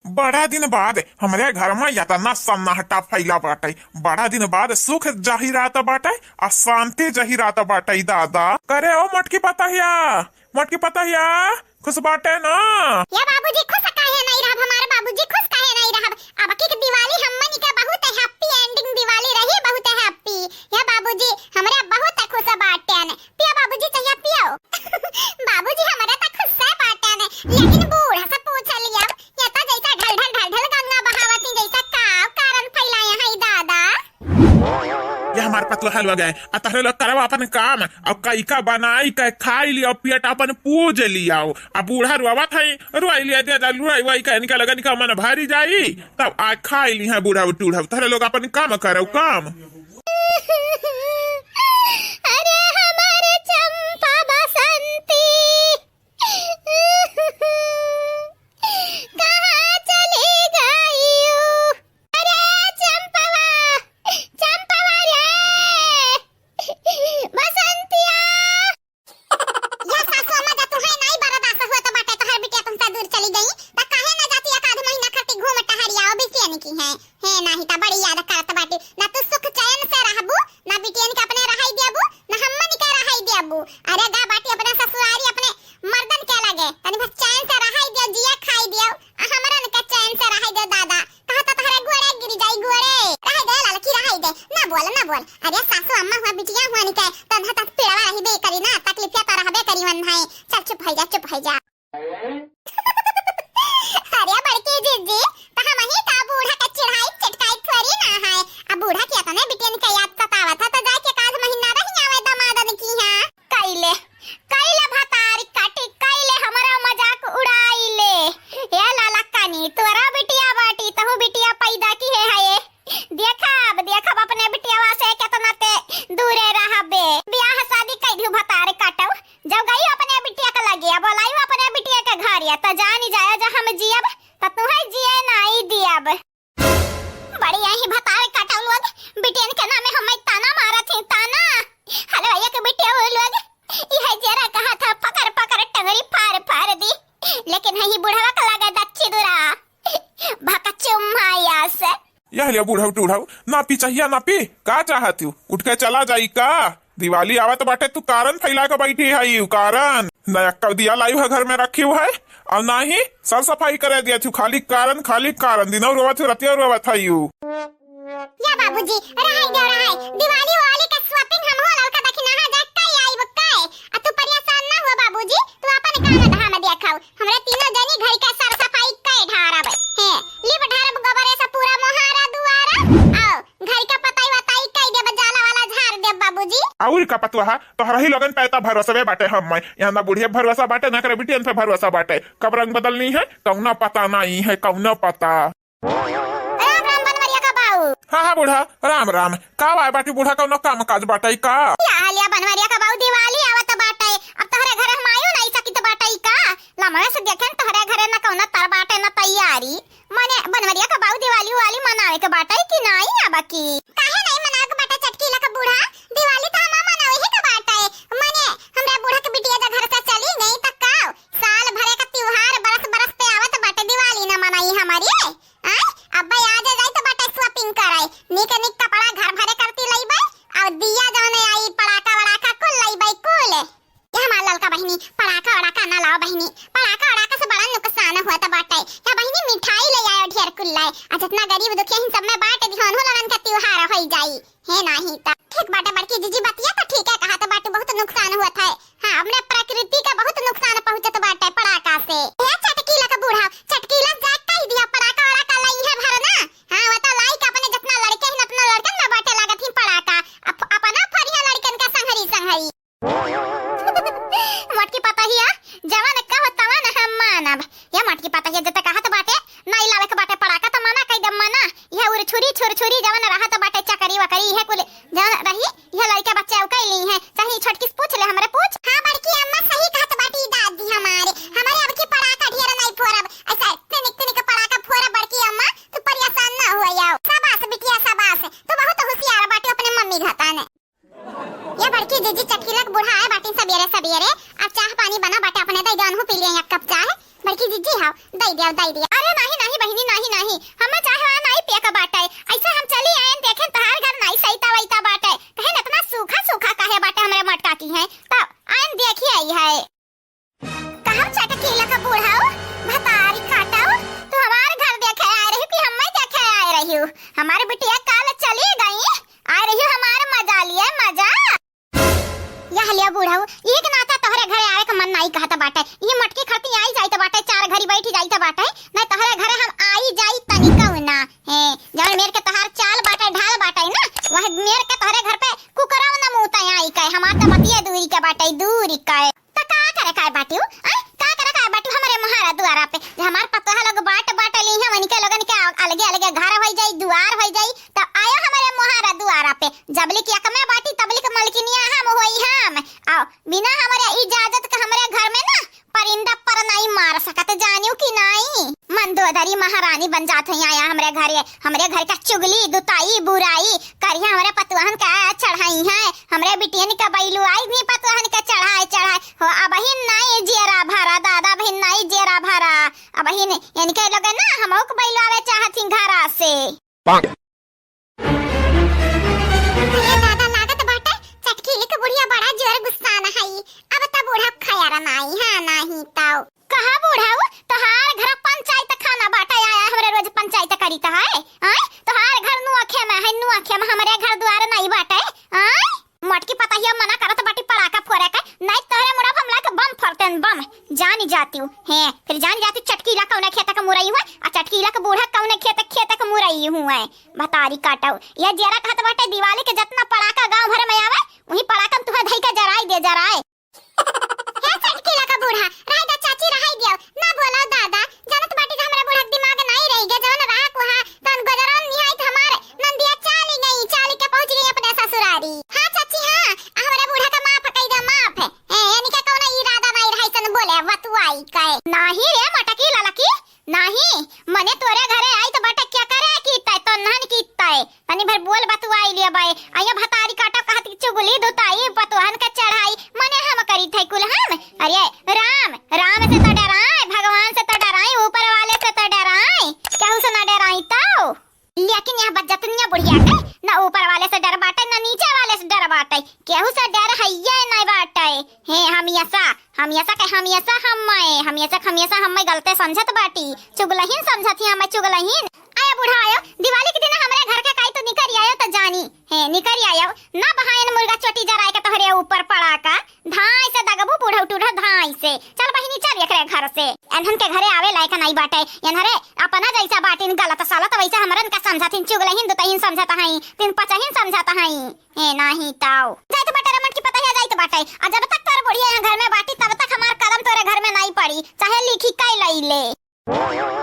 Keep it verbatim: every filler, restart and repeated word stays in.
बड़ा दिन बाद हमरे घर में यतना सन्नाटा फैला बाटै। बड़ा दिन बाद सुख जाहिरात बाटै, अशांति जाहिरात बाटै दादा। करे ओ मोटकी पतहिया, मोटकी पतहिया, खुश बाटे ना? या बाबूजी, खुश काहे नहीं रहब? हमार बाबूजी खुश काहे नहीं रहब? अब की दिवाली हमनी के बहुत happy ending दिवाली रही, बहुत happy। या बाबूजी, हमरा बहुत खुश बाटेन। पियो बाबूजी, चहिया पियो। बाबूजी, हमरा त खुश बाटेन, लेकिन बूढ़ा से पूछ लिया। ये तो जैसा ढल ढल ढल ढल गंगा बहावत ही, जैसा का कारण फैलाए हैं दादा। ये हमार पतुआ हलवा गए, आ तहरे लोग करब अपन काम, अब कइका बनाई के खाई लियो, पेट अपन पूज लियो। आ बूढ़ा रोवत है, रोई लिया दे, लुढ़ाई वाई के इनका लगन का मन भरी जाई, तब आ खाई ली है बूढ़ा टूढ़ा। तहरे लोग अपन काम करो, काम। अरे हमारे चंपा बसंती, कहाँ चली गई हो? अरे चंपवा, चंपवा रे, बसंतिया। या सासू अम्मा, जा तुहे नाई बर्दाश्त हुआ तो बाटे, तोहर बिटिया तुमसे दूर चली गई, त काहे ना जाती एक आध महीना खातिर घूम टहरिया, ओ बिटियन की है। हे नाही त बड़ी याद करत बाटी, ना तू सुख चैन से रहबू, ना बिटियन के अपने रहाई देबू, ना हमन के रहाई देबू। अरे गा बाटी अपने ससुरारी, अपने मर्दन के लगे, तनी भर चैन से रहाई दियो, जिया खाई दियो, आ हमरन के चैन से रहाई दियो दादा। कहा तो तहरे गोड़े गिर जाई, गोड़े। रहाई दे ललकी, रहाई दे, ना बोल, ना बोल। अरे सासू अम्मा हुआ, बिटिया हुआ निके, तब तक पीड़वा रही बे करी ना, तकलीफिया तो रहबे करी वन भाई। चल चुप हो जा, चुप हो जा। अरे बड़की जीजी, त हमही का बूढ़ा के चिढ़ाई चटकाई थोड़ी ना है। अब बूढ़ा के अपने बिटियन के याद सतावत है, त जाके एक आध महीना रही आवे दमादन की यहाँ। कइले, कइले भतारी काटी, कइले हमरा मजाक उड़ाइले। ए लाला कानी, तोरा बिटिया बाटी, तहु बिटिया पैदा की है, है। देखब, देखब अपने बिटियावा से केतना ते दूरे रहबे। बियाह शादी कइ दिहु भतार काटउ। जब गई अपने बिटिया के लगे, अब बोलाई अपने बिटिया के घर, या त जानी जाए, जा हम जियब, त तुहे जिए नाई दियब। बड़ी यही भतार काटउ लोग, बिटियन के नामे हमें ताना मारत ही, ताना। हलवाइया के बिटिया वो लोग, इहे जरा कहा था, पकड़, पकड़ टंगरी फार, फार दी। लेकिन है ही बुढ़वा के लगे दच्ची दुरा। भकचुम्मा यास। यह लिया बूढ़ऊ टूढ़ऊ, ना पी चाहिया ना पी, का चाहत हूँ? उठ के चला जाई का? दिवाली आवत बाटे, तू कारण फैला के बैठी है, यू कारण। ना एक्का दिया लाइव है घर में रखी हुआ है, और ना ही सर सफाई करे दिया तू, खाली कारण, खाली कारण, दिनौ रोवत हूँ, रतिया रोवत है यू। या बाबूजी, रहाई दे रहाई, दिवाली वाली का shopping हम हो ललका दखिनहा जा कई आइब कई। आ तू परेशान ना हुआ बाबूजी, तू अपन काम धाम देखाओ। हमरे तीनों जनी घर के सर सफाई कई ढारब। हैं, लिप ढारब गोबरे से पूरा मोहारा दुआरा। आओ, घर के पताई वताई कई देब, जाला वाला झार देब बाबूजी। और का पतुआ, तोहरा ही लोगन पे तो भरोसवे बाटे हम में। यहाँ ना बुढ़िया भरोसा बाटे, ना करे बिटियन पे भरोसा बाटे। कब रंग बदलनी है, कौनो पता नहीं है, कौनो पता। राम राम बनवरिया का बाऊ। हाँ, हाँ बूढ़ा, राम राम। का बाय बाटी बूढ़ा, कौनो काम काज बाटै का? या हालिया बनवरिया का बाऊ, दिवाली आवत बाटै, अब तोहरे घरे हम आयो नहीं सकित बाटै का? लमवे से देखेन तोहरे घरे न कौनो तर बाटै न तैयारी। मने बनवरिया का बाऊ, दिवाली उवाली मनावे के बाटै कि नाई अब की? काहे नहीं मनावे के बाटै चटकीला का बूढ़ा? दिवाली तो हम मनावे ही के बाटै। मने हमरा बूढ़ा के बिटिया जा घर से चली गई त का? साल भरे का त्योहार बरस बरस पे आवत बाटै, दिवाली न मनाई हमारी। आय, अब्बे आज जाई तो बाटे shopping कराई, नीक नीक कपड़ा घर भरे करती लईबे, और दिया जौने आई पड़ाका वड़ाका कुल लईबे कुल। ये हमार ललका बहिनी, पड़ाका वड़ाका ना लाओ बहिनी, पड़ाका वड़ाका से बड़ा नुकसान होत बाटे। या बहिनी मिठाई ले आयो ढेर कुल लाए, आ जितना गरीब दुखिया हिन सब में बांट दिहन हो लोगन का त्योहार होई जाई। हे नाही त। ठीक बाटे बड़की जीजी, बतिया त ठीक है कहा, त बाटे बहुत नुकसान होत है। हाँ, अपने प्रकृति का बहुत नुकसान पहुँचत बाटे पड़ाका से। हे चटकीला का बूढ़ा, चटकीला जाए कह दिया पड़ाका वड़ाका लई है भर ना। हाँ, वो तो लाई के अपने जितना लड़के हैं, अपना लड़कन में बाटे लागत ही पड़ाका। अप-, अपना फरिया लड़कन का संहरी संहरी। मोटकी पतहिया, जवन कहो तवन हम मानब। ये मोटकी पतहिया जते कहत बाटे, नाई लावे के बाटे पड़ाका त मना कई दे, मना। यह उरछुरी छुरछुरी जवन रहत बाटे चकरी वकरी, यह कुल जवन रही, यह लड़के बच्चे उकई ली हैं। चाहे छोटकी से पूछ ले, हमरे पूछ। हाँ बड़की अम्मा सही कहत बाटी दादी हमारे, हमारे अब की पड़ाका ढेर नाई फोरब, ऐसा इतने निक निक पड़ाका फोरब बड़की अम्मा, तू परेशान ना हो जाओ। शाबाश बिटिया शाबाश, तू बहुत होशियार बाटी अपने मम्मी घताने। ये बड़की जीजी चटकीला के बूढ़ा आए बाटी सबेरे सबेरे, अब चाह पानी बना बाटे अपने दे दे, अनहु पी लिए एक कप चाह। बड़की जीजी हाव, दे दिया, दे दिया। अरे नाही, नाही बहिनी, नाही, नाही, हम चाहे वहाँ नाही पिए के बाटे। ऐसे हम चली आयन, देखेन तोहार घर नाही सईता वईता बाटे। कहेन इतना सूखा सूखा काहे बाटे हमरे मटका की है, तब आयन देखी आई है। कहव चटकीला का बूढ़ऊ, भतारी काटऊ, तू हमार घर देखे आए रही कि हम्मे देखे आए रही? हमार बिटिया काल चली गई, आए रही हमार मजा लिए, मजा। यह लिया बूढ़ऊ, एक नाता तोहरे घरे आवे के मन नाई कहत बाटे। ये मटकी खरती आई जाइत बाटे, चार घड़ी बैठी जाइत बाटे, नहीं तोहरे घरे हम आई जाई तनिकऊ ना। हे, जवन मेर के तोहार चाल बाटे, ढाल बाटे ना, वह मेर के तोहरे घर पे कुकरऊ न मूते आई के। हमार तो बतिये दूरी के बाटे, दूरी के। त का करे काय बाटिउ? आय, का करे काय बाटिउ हमरे मोहारा दुआरा पे? जे हमार पतोहा लोग बाट बाट ली है, वनिके लोगन के अलगे अलगे घर होई जाई, दुआर होई जाई, त आयो हमरे मोहारा दुआरा पे। जबली की अकमे बाटी, तबली के मलकिनिया हम होई हम। आओ, बिना हमरे इजाजत के हमरे घर में ना परिंदा पर नाई मार सकत, जानियो कि नाई? मंदोदरी महारानी बन जात है आया हमरे घरे, हमरे घर का चुगली, दुताई, बुराई करिया हमरे पतुहन का चढ़ाई है, हमरे बिटियन का बैलुआई भी पतुहन का चढ़ाए चढ़ाए। हो अबहिन नाई जेरा भरा, दादा अबहिन नाई जेरा भरा, अबहिन इनके लोग ना हमहू के बैलुआवे चाहत ही घरा से। अरे दादा, लागत बाटे चटकीली के बुढ़िया बड़ा जोर गुस्सा न हई। अब त बूढ़ा खैर नाई, हाँ, नाही तौ। कहा बूढ़ऊ, तोहार घर पंचायत खाना बाटे, आया हमरे रोज पंचायत करीत है। आय, तोहार घर नुअखे में है, नुअखे में, हमरे घर दुआर नाई बाटे। आय, मोटकी पतहिया मना करत बाटी पड़ाका फोरे के, नाई तोहरे मुड़ा पे हमला के बम फोरतेन, बम। जानी जातिउ, हैं, फिर जानी जातिउ चटकीला कौने खेत के मुरई हुए, आ चटकीला के बूढ़ा कौने खेत, खेत के मुरई हुए। भतारी काटऊ। ये जेरा कहत बाटे दिवाली के जतना पड़ाका गांव भर में आवे, उही पड़ाकन तुहे धई के जराई दे, जराए। हे चटकीला का बूढ़ा, रहे दा चाची, रहाई दियो, ना बोलो दादा, जानत बाटी जे हमरे बूढ़ा के दिमाग नाई रही गे, जवन रहा कुहा, तन गजरन निहाई त हमार नंदिया चाली गई, चाली के पहुंच गई अपने ससुरारी। हाँ चाची, हाँ, हमरे बूढ़ा का माफ कई दे, माफ। ए, इनके कौनो इरादा नाई रहा ऐसन बोले, वतुआई के। नाही रे मटकी ललकी, नाही, मने तोरे घरे आई त बाटे क्या करे कीता है, तो नहन कीता है। तनी भर बोल बतुआई लिया बाई। आइया भतारी काटो कहत की चुगली दुताई, पतोहन के चढ़ाई, मने हम करी थे कुल हम। अरे राम, राम से तो डराए, भगवान से तो डराए, ऊपर वाले से तो डराए, केहू से ना डराई तो। लेकिन यह बज्जतनिया बुढ़िया के ना ऊपर वाले से डर बाटे, ना नीचे वाले से डर बाटे, केहू से डर हइये नहीं बाटे। हे हमेशा, हमेशा के हमेशा हम्मे, हमेशा के हमेशा हम्मे गलते समझत बाटी, चुगलहिन समझत ही हम्मे चुगलहिन। आया बूढ़ा आयो, दिवाली के दिन हमरे घर के काई तो निकरी आयो त जानी, हे निकरी आयो, ना बहायन मुर्गा चोटी जराए के तोहरे ऊपर पड़ाका, धाई से दगबू बूढ़ऊ टूढ़ा धाई से। चल बहिनी चल एकरे घर से, एनहन के घरे आवे लायक नहीं बाटे, एनहरे अपना जैसा बाटिन गलत सलत वैसे हमरन का समझत हिन, चुगलहिन दुतहिन समझत हई, तीन पचहिन समझत हई। ए, नाही ताऊ। जाइत बाटे रे मटकी पतहिया, जाइत बाटे। आ जब तक तोर बुढ़िया यहाँ घर में बाटी, तब तक हमार कदम तोरे घर में नाही पड़ी, चाहे लिखी कई लई ले।